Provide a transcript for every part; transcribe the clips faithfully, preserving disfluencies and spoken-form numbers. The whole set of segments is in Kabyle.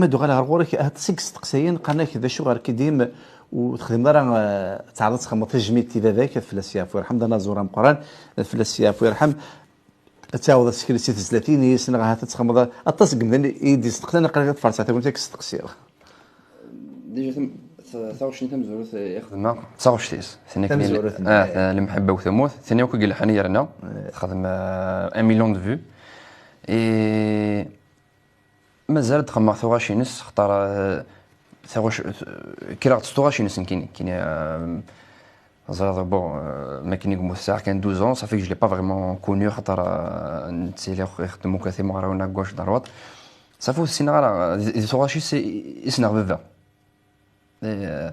Ma d-uɣaleɣ ɣer ɣur-k, aṭas i yesteqsayen, qqaren-ak d acu ɣer Kidim ur texdimeḍ ara, eh, ad teɛreḍ ad txedmeḍ tajmilt i baba-k, ad fell-as yeɛfu yerḥem, d anaẓur ameqqran, ad fell-as yeɛfu yerḥem, ad tɛawdeḍ ad tsekles i tezlatin-is, neɣ ahat ad txedmeḍ aṭas n yemdanen i d-yesteqsan, aql-ak ad tferseḍ tagnit ad k-steqsiɣ. Déjà, tam-, ta-, taɣect-nni tamezwarut, eh, i xedmeɣ, d taɣect-is. Tin akken i-, tamezwarut-nni, ah, eh, ta-, lemḥibba u tamurt. Tin akk i yelḥan yerna, eh, texdem, eh, un million de vues. Et mazal ad xemmeɣ tuɣac-ines, xaṭer, eh, taɣac-, eh, kkreɣ-d s tuɣac-ines nekkini. Nekkini, eh, ẓriɣ, bon, eh, makken i yemmut sɛiɣ kan douze ans, ça fait que je l'ai pas vraiment connu, xaṭer, eh, nettili ixeddem akk timeɣriwin à gauche, droite. Safi ur ssineɣ ara, di, di tuɣac-is i, i ssneɣ baba. Eh,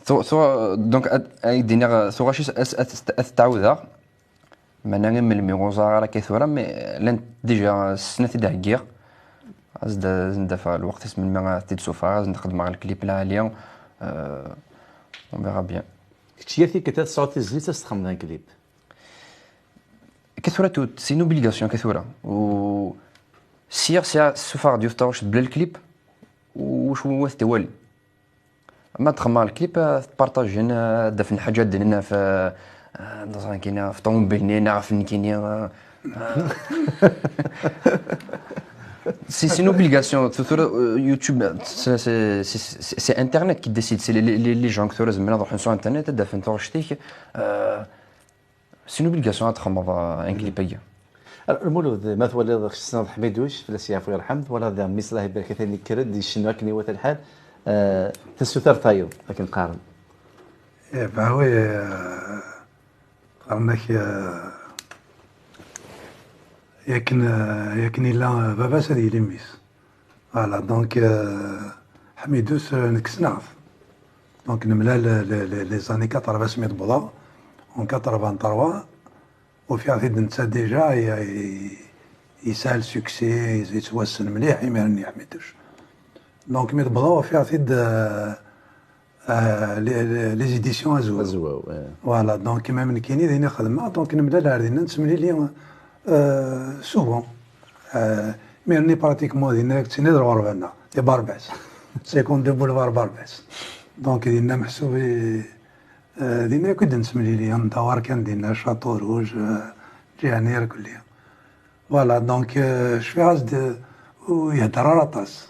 tu-, tu-, donc, ad, ad d-iniɣ, tuɣac-is ad, ad, ad t-ɛawdeɣ. Meɛna i melmi ur ẓriɣ ara akka tura, mais llant déjà snat i d-heggiɣ. Ad s-d-, ad s-d-afeɣ lweqt-is melmi ara t-id-sufɣeɣ, ad s-d-xedmeɣ lklip lɛali. Euh, on verra bien. Kečč yal tikkelt ad tesɛuḍ tizlit ad s-txedmeḍ un clip. Akka tura tout, c'est une obligation akka tura. U syiɣ, syiɣ, ssuffeɣ-d yiwet taɣect bla lklip, u wacu wa t-iwali. Ma txemmeɣ lklip, ad t-partajen, ad d-afen lḥaǧa ad d-nen ɣef, eh, neẓra nekkini, ɣef ṭumubil-nni, neɣ ɣef nekkini, eh, eh. C'est, c'est une obligation. Tura, euh, YouTube, c'est, c'est, c'est, c'est Internet qui décide. C'est les, les, les gens que tura zemren ad ruḥen sur Internet, ad d-afen taɣect-ik, euh, c'est une obligation ad txedmeḍ, euh, un clip-agi. Alors, Lmulud, ma twaliḍ, tessneḍ Ḥmiduc, fell-as yeɛfu yerḥem, twalaḍ daɣ mmi-s, Allah ibarek, atan yekker-d, icennu akken iwata lḥal, euh, tasuter tayeḍ, akken qqaren. Eh ben oui, euh, qqaren-ak, euh, yakken, euh, yakken yella, euh, baba-s ad yili mmi-s. Voilà, donc, euh, Ḥmiduc, euh, nekk ssneɣ-t. Donc, nemlal, euh, les, les, les années quatre-vingts mi d-wwḍeɣ, en quatre-vingt-trois, ufiɣ-t-id netta déjà, i, i, yesɛa le succès, yettwassen mliḥ, imir-nni Ḥmiduc. Donc, mi d-wwḍeɣ, ufiɣ-t-id, euh, euh, les, les, les éditions Azwaw. Azwaw, eh. Voilà, donc, même nekkini din i xedmeɣ, donc, nemlal ar dinna, nettemlili, euh, souvent. Euh, imir-nni, pratiquement, dinna, ttini d lɣerba-nneɣ, di Barbès. Cinquante-deux boulevard Barbès. Donc, dinna, meḥsub i, euh, dinna akk i d-nettemlili, anda war kan dinna, Château Rouge, euh, ǧiɛni irkelli. Voilà, donc, euh, cfiɣ-as-d, ur ihedder ara aṭas.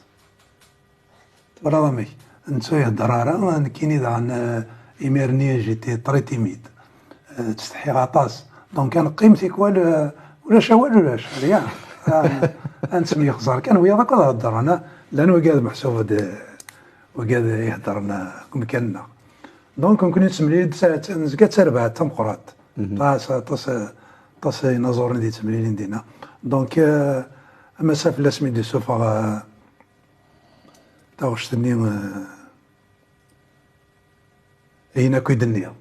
Twalaḍ amek? Netta ur ihedder ara, nekkini daɣen, euh, imir-nni, j'étais très timide. Euh, ttsetḥiɣ aṭas. Donc, ad neqqim tikwal, euh, ulac awal, ulac, rien. Ah, ad nettemyexẓer kan, wiyaḍ akk ad heddren, ah, llan wigad meḥsub d, wigad iheddren, ah, deg umkan-nneɣ. Donc, nekkni nettemlili-d, ta-, ta-, nezga d tarbaɛt tameqqrant. Mhm. Aṭas, aṭas, aṭas inaẓuren i d-yettemlilin dinna. Donc, euh, ama sa fell-as mi d-isuffeɣ, euh, taɣect-nni, euh, ayen akk i d-nniɣ.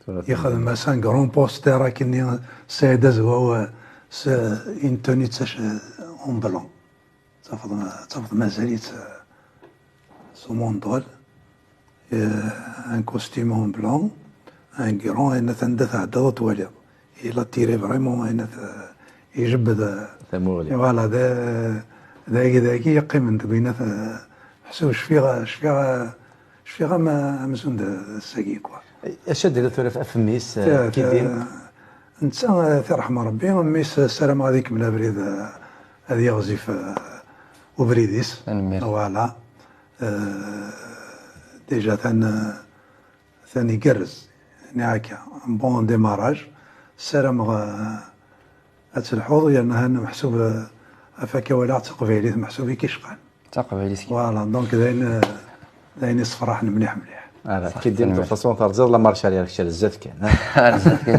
Tura yexdem-as un grand poster akkenni, Saɛid Azwaw, euh, s une tenue d tac-, en blanc. Tafeḍ, tafeḍ mazal-itt, euh, s umundul. Euh, un costume en blanc, un grand, ayen atan da tɛeddaḍ ur twaliḍ. Il a tiré vraiment, ayen at-, ijebbed, euh, tamuɣli. Voilà, d, dagi, dagi yeqqimen deg winat, euh, ḥsu cfiɣ, cfiɣ, cfiɣ am, amzun d, d sagi, quoi. Acu ad d-tiniḍ tura ɣef mmi-s, euh, Kidim? Netta, eh, tirḥem Rebbi, mmi-s, eh, ssarameɣ ad ikemmel abrid, eh, ad yiɣzif, eh, ubrid-is. Tanemmirt. Voilà. Eh, déjà atan, eh, atan igerrez. Nniɣ akka, un bon démarrage. Ssarameɣ, eh, ad telḥuḍ, yerna han meḥsub, eh, ɣef akka walaɣ d taqbaylit meḥsub i k-icqan. D taqbaylit kan. Voilà, donc d ayen, d ayen yessefraḥen mliḥ mliḥ. Ara, صح, Kidim, de toute façon, terẓiḍ la marche arrière, kečč ar zdat kan, ha? Ar zdat kan.